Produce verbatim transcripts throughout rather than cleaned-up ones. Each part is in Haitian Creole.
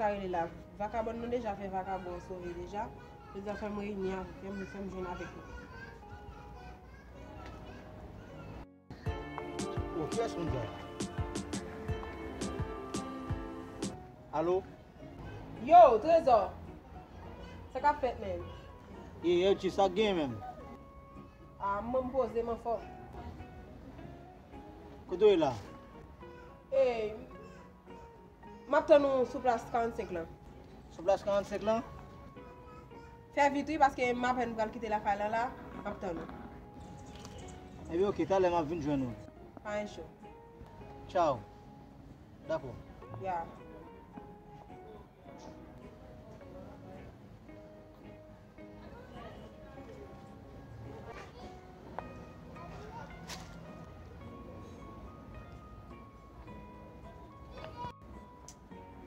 Rele la. Vakabon nou deja fè vakabon sove deja. Jodi a fè m reyini avèk, fè m, fè m jwenn avèk nou. Oh, kiyès moun sa? Alo? Yo, Trezò! Sa k ap fèt, menm? Ye, Elji, sa k gen menm? Ah, mwen m poze, m anfòm. Kote w ye la? E, m ap tann ou sou plas karannsenk lan. Sou plas karannsenk lan? Fè vit wi, paske m apèn pral kite lakay lan la, m ap tann ou. Ebyen, oke, talè m ap vin jwenn ou. Pa gen cho. Tchaw. Dakò. Ya.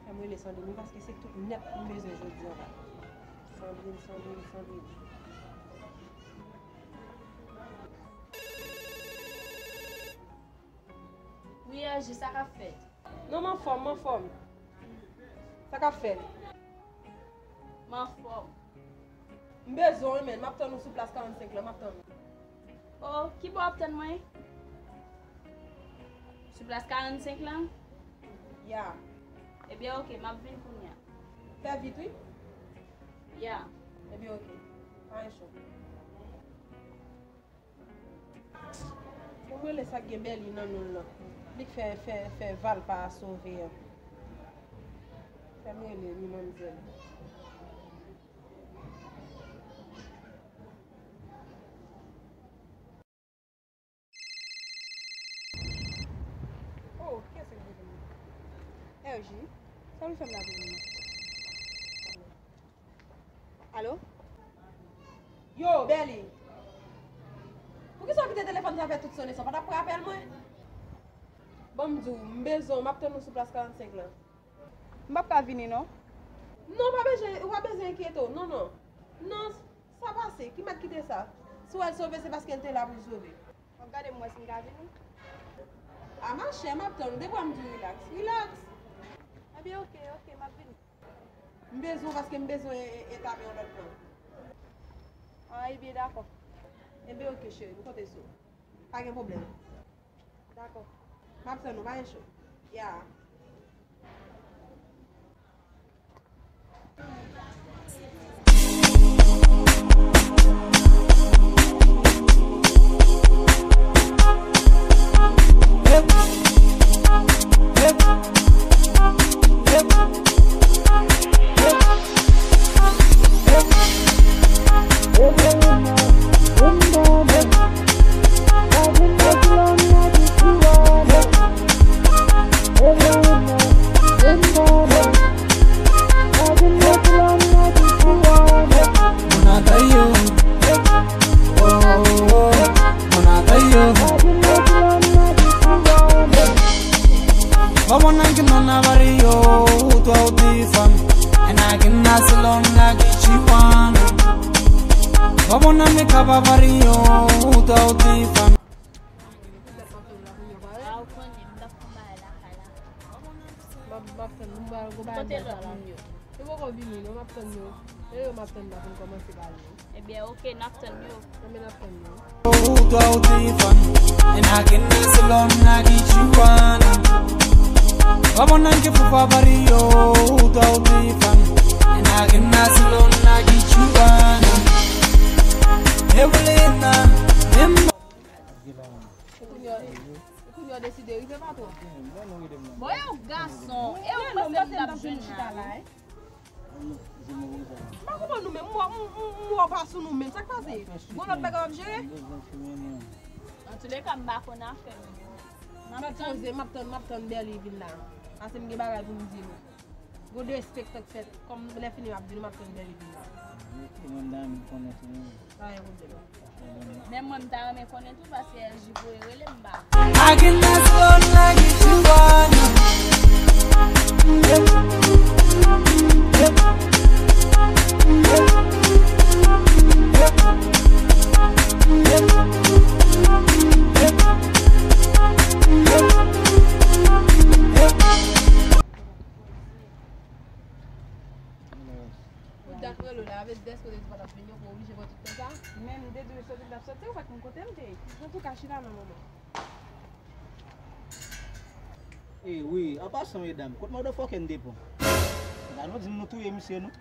Fè m rele Sandrine wi, paske se tout nèt m bezwen jodi a la. Sandrine, Sandrine, Sandrine. Wi, Elji, sa k ap fèt? Non, m anfòm, m anfòm. Sa k ap fèt? M anfòm. M bezwen w wi, menn. M ap tann ou sou plas karannsenk lan, m ap tann ou. Oh, kibò w ap tann mwen? Sou plas karannsenk lan? Ya. Ebyen, oke, m ap vin kounye a. Fè vit, wi. Ya. Ebyen, oke. Pa gen cho. Bon, mwen rele sa k gen Bèli nan non l lan. Li k fè, fè, fè Valpa a sove an. Fè m rele li, manmzèl. Oh, kiyès ki rele m? Elji, sa w vin fè m la vini? Alo? Yo, Bèli. Poukisa w kite telefòn sa fè tout sone sa? W pa t ap pran apèl mwen? Bon, m di w, m bezwen w, m ap tann ou sou plas karannsenk lan. M p ap ka vini, non. Non, w pa bezwen, w pa bezwen enkyete w. Non, non. Non, sa pase. Ki mèt kite sa? Si w wè l sove, se paske l te la pou l sove. W ap gade m wè si m ka vini? A, machè, m ap tann ou. Depi w wè m di w rilaks. Rilaks! Ebyen, oke, oke, m ap vini. M bezwen w paske m bezwen e-, e-, etabli yon lòt plan. A, ebyen, dakò. Ebyen, oke, cheri, m konte sou ou. Pa gen pwoblèm. Dakò. M ap tann ou, pa gen cho. Ya. A, ou konnen, m t ap fè yon bagay lakay la. M ap, m ap tann nou, m pral gon bagay. Kote lòt moun yo? Yo poko vini non, m ap tann yo. E yo m ap tann la pou n kòmanse pale. Ebyen, oke, n ap tann yo. Ebyen, n ap tann yo. E kounye a, e kounye a w deside rive pa twò. Bon, e w gason, e w panse m t ap jwenn la. M pa konprann nou menm, m wè, m, m, m wè w pa sou nou menm, sa k pase? Gon lòt bagay w ap jere? Antouleka, m pa konn afè nou. M ap poze, m ap tann, m ap tann Bèli vin la. Paske m gen bagay pou m di nou. Gon derespektan k fèt. Kòm lè fini m ap di nou, m ap tann Bèli vin la. Mwen dam konnen tou menm. Pa gen pwoblèm. Men mwen, m ta renmen konnen tou, paske L J voye rele m ba. Dak rele w la, avè dèske w te di w pa t ap vini, ou oblije pran tout tan sa? Men m te di w soti m t ap soti, ou pa t konn kote m te ye. Antouka, chita nan moman. E wi, an pasan, medam, kot motherfucker n te pran? La nou di m nou touye misye, non?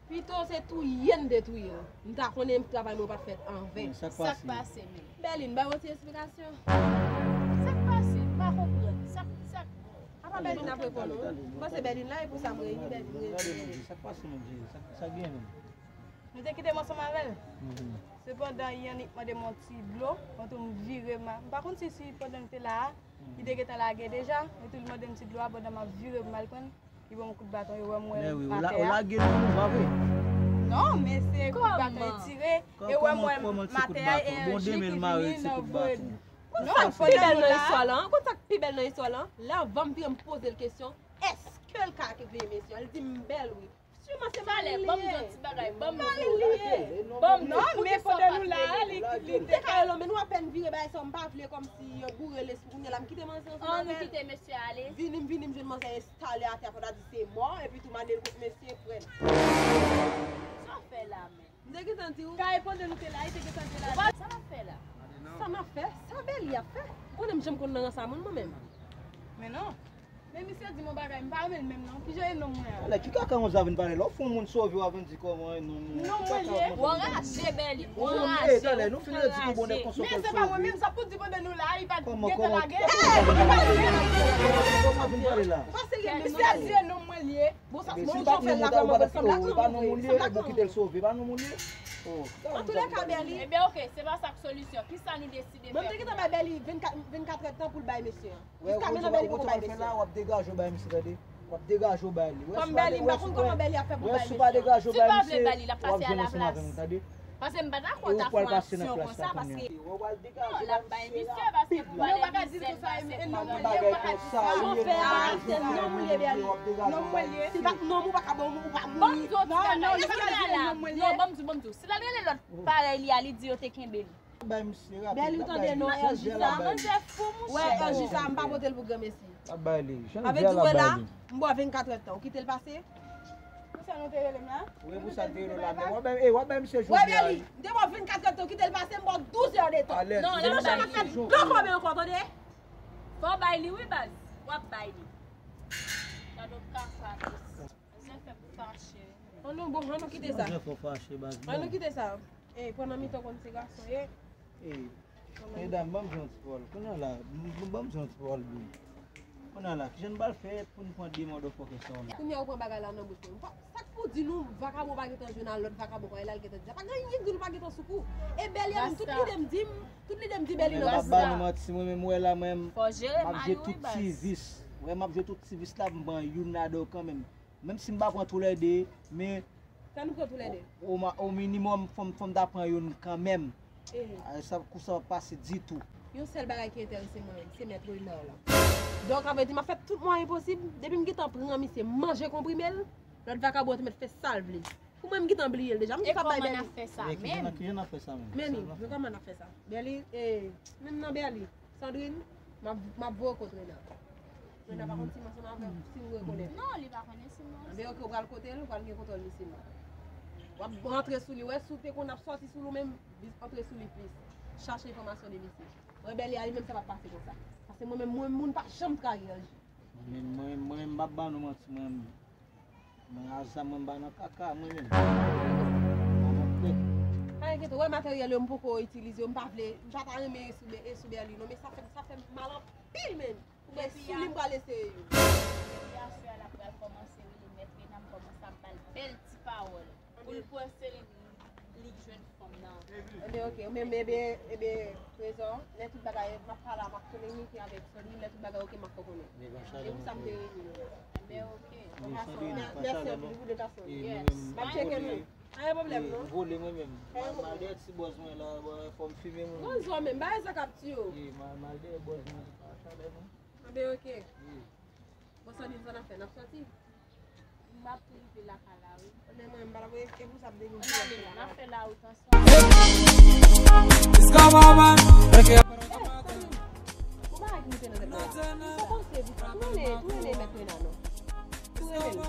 Pito se touye n te touye l. M ta konnen travay mwen pa t fèt anven. Sa k pase menm? Bèlin, bay yon ti esplikasyon. Sa k pase? M pa konprann. Sa k, sa k Apa Bèlin ap reponn ou? M panse Bèlin la, e pou sa m reyini Bèlin reyini. Sa k pase menm, Jezi? Sa, sa k genyen menm? Nou te kite m ansanm avè l. Sepandan, Yannick mande m yon ti dlo, mwen tou m vire m a. M pa konn si, si pandan l te la a, li te gentan lage deja, epi l mande m ti dlo a pandan m ap vire pou m al pran l, li ban m kout baton, e wè m wè l atè a. Lè wi, ou lage l pou ou, pa vre? Non, men se kout baton e tire, e wè m wè l atè a, e yon ji ki vini nan vre. Konn sa k pi bèl nan istwa la, konn sa k pi bèl nan istwa la? Lè avan m vire m poze l kesyon, èske l ka veye mesye an? Li di m bèl wi. Siman se mari li ye. Mari li ye. Non, men pandan nou la, li, li te ka rele w, men nou apèn vire bagay sa, m pa vle kòmsi yo boure lespri kounye a la, m kite manzè ansanm avè l. Vini, m vini, m jwenn manzè enstale atè a, fò ta di se mò, epi tou mande l kot mesye frè l. Sa w fè la menm? M te gentan di w. Kay pandan nou te la, li te gentan di la. Sa n ap fè la? Sa n ap fè? Sa Bèli ap fè? Ou konnen m janm konn nan rans a moun mwen menm. Men non. Men misye di m yon bagay, m pa renmen l menm non. Kijan e nonm mwen an? Alè, ki kaka yon zò a vin pale la? Ou fè yon moun sove, w ap vin di kòman e nonm ou. Nonm mwen li ye. Ou anraje, Bèli. Ou anraje. Talè, nou fin redi pou bonè konsa. Men se pa mwen menm, sa pou di pandan nou la, li pa t gentan lage. Kòman, kòman vin pale la? Ou pa serye menm non. Misye di e nonm mwen li ye. Bon, sa, bon, jan fè l la, kòman, sanble ak nonm ou vre. Sanble ak nonm ou. Antoulèka, Bèli. Ebyen, oke, se pa sa k solisyon. Kisa nou deside fè? Mwen, m te gentan bay Bèli vennkat, vennkat èdtan pou l bay mesye an. Jiska mentnan, Bèli poko bay mesye an. W ap degaje w bay misye, tande. W ap degaje w bay li. Kòm Bèli, m pa konn kòman Bèli ap fè pou bay mesye an. Si w pa vle bay li, l ap pase a la plas. Paske m pa dakò ta fè yon aksyon konsa, paske non, l ap bay misye, paske pou bay misye, l pase pou bay misye. Chofè a, se nonm ou li ye, Bèli. Nonm mwen li ye. Si l pa t nonm ou, pa ka ban ou, ou pa mouri. Ban m di w, ti bagay, non, non, ban m di w, ban m di w. Si l al rele lòt parèy li a, li di yo te kenbe li. Bèli, ou tande non, Anji sa? Wè, Anji sa, m pa pote l pou granmesi. Avè di w la, m ba w vennkat èdtan. Ou kite l pase? Pou sa nou te rele m la? Wi, pou sa te rele w la. Men w ap bay, e, w ap bay misye jodi a. Wè, Bèli, m te ba w vennkat èdtan, ou kite l pase, m ba w douz èdètan. Non, l ap bay li. Sinon, sa pa fè dlo kòbe ankò, tande? Fò w bay li, wi, baz. W ap bay li. Gade yon kaka, mesye. Manzè fè m fache. An nou, bon, an nou kite sa. Manzè fè w fache, baz. An nou kite sa. E, pran nan mitan konn se gason ye. E, medam, ban m jwe yon ti wòl. Kounye a la, m, m, ban m jwe yon ti wòl byen. Kounye a la, kijan n pral fè pou n pran de motherfucker sa yo la? Kounye a ou pran bagay la nan bouch mwen. M pa, sa k pou di nou, vakabon pa gentan jwenn al lòt vakabon, pa l al gentan di sa. Pa gen anyen k di nou pa gentan sou kou. E Bèli a menm, tout lide m di m, tout lide m di Bèli nan bouch mwen. M ap ba nou manti, mwen menm, wè la, mwen, m ap jwe tout ti vis. Wè, m ap jwe tout ti vis la, m pran youn ladan yo kanmenm. Menm si m pa pran toulède, men. Fè nou pran toulède. O, o ma-, o minimòm, fò m, fò m ta pran youn kanmenm. Eh. A, sa, kou sa pa pase ditou. Yon sèl bagay ki enterese mwen, se mèt Renard la. Donk, sa vle di, m ap fè tout mwayen posib. Depi m gentan pran misye, manje konprime l, lòt vakabon an te mèt fè sa l vle. Pou mwen, m gentan bliye l deja. M jis ap bay Bèli. E kòman n ap fè sa menm? Kijan n ap fè sa menm? Men li, men kòman n ap fè sa? Bèli, eh, menm nan Bèli. Sandrine, m ap, m ap voye w kot Rena. Rena pa konn si m ansanm avè w, si w rekonèt. Non, li pa konnen si m ansanm. Anben, oke, ou pral kote l, ou pral gen kontwòl misye. W ap rantre sou li, wè, si w te konn ap sòti sou li w menm, vin antre sou li plis. Chache enfòmasyon de misye. Wè, Bèli a li menm, sa p ap pase konsa. Paske mwen menm, mwen, moun pa janm trayi Anji. Mwen menm, mwen menm, mwen menm, m p ap ba nou manti, mwen menm. Mwen, a zam mwen, m pa nan kaka, mwen menm. M pa nan pèp. Pa enkyete w, wè materyèl yo m poko itilize yo, m pa vle, m pa ta renmen e sou Bè-, e sou Bèli non, men sa fè, sa fè m mal anpil menm. Pou mwen sou li m pral eseye yo. Depi aswè a l ap pral kòmanse rele mèt Rena, m kòmanse ap ba l bèl ti pawòl. Pou l panse li, li k jwenn fanm nan. Ebyen, oke. Ou menm, ebyen, ebyen, Trezò, lè tout bagay, m ap pale, m ap kominike avèk Sandrine, lè tout bagay oke, m ap fè w konnen. E pou sa m te reyini nou. Ebyen, oke. Mèsi anpil pou de gason. Yes. M ap tcheke nou. Pa gen pwoblèm, non. Vole mwen menm. Mal dèyè ti bòz mwen la, fò m fimen mwen. Bon, zò menm, bagay sa k ap tiye w. Mal dèyè bòz mwen, pa chalè non. Ebyen, oke. Bon, Sandrine, sa n ap fè? N ap sòti? M ap rive lakay la, wi. Konnen mwen, m pa t ap wè, e pou sa m te vin lakay la. N ap fè lawout ansanm. Ou pa wè ki moute nan tèt mwen la? Ou panse, ou rele, ou rele mèt Rena non. Ou rele l.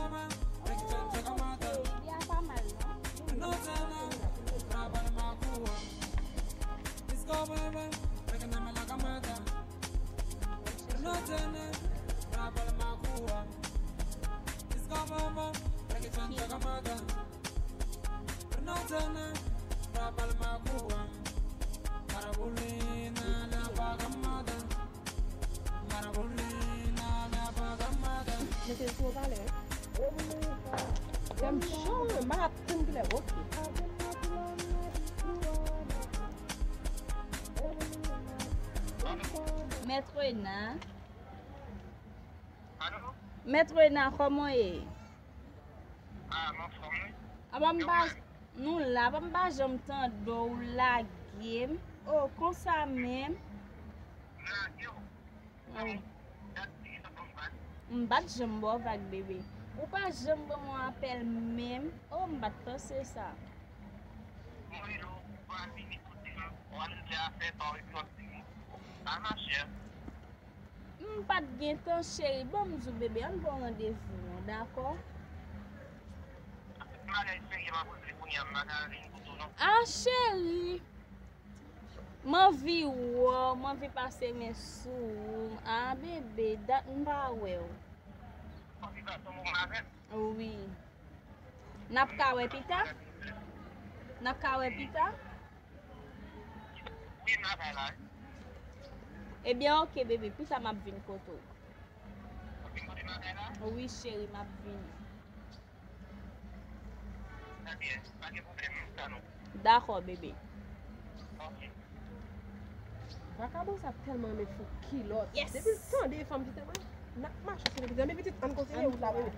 Li a pa mal, non? Mete l sou opalè. Kè m cho, m pa ka tann kilè. Oke. Mèt Rena. Mèt Rena, kòman w ye? Ah, m anfòm, wi. Apa m pa, nou la, apa m pa janm tande w lage m. Oh, konsa menm. M lage w? Wi. Dat ki sa pou m bat? M pa t janm ba w vag, bebe. Ou pa janm ban m yon apèl menm. Oh, m pa t panse sa. Mwen rele w, ou pa vini kote m. W al fè afè pa w epi w ap di m, pa mache. M pa t gen tan, cheri. Ban m di w, bebe, ann pran randevou non, dakò? M bagay serye m ap regle kounye a, m pa ka vin kote w non. Ah, cheri! M anvi wè w, m anvi pase men sou ou. Ah, bebe, dat m pa wè w. Ou anvi pase yon moman avè m? Wi. N ap ka wè pita? N ap ka wè pita? Wi, m lakay la, wi. Ebyen, oke, bebe, pita m ap vin kote w. W ap vin kote m lakay la? Wi, cheri, m ap vini. Ebyen, pa gen pwoblèm, m tann ou. Dakò, bebe. Oke. Vakabon sa tèlman renmen fout kilòt. Yes. Depi l tande fanm ki te mwen, n ap mache sou li. Zanmi pitit, ann kontinye wout la, bebe.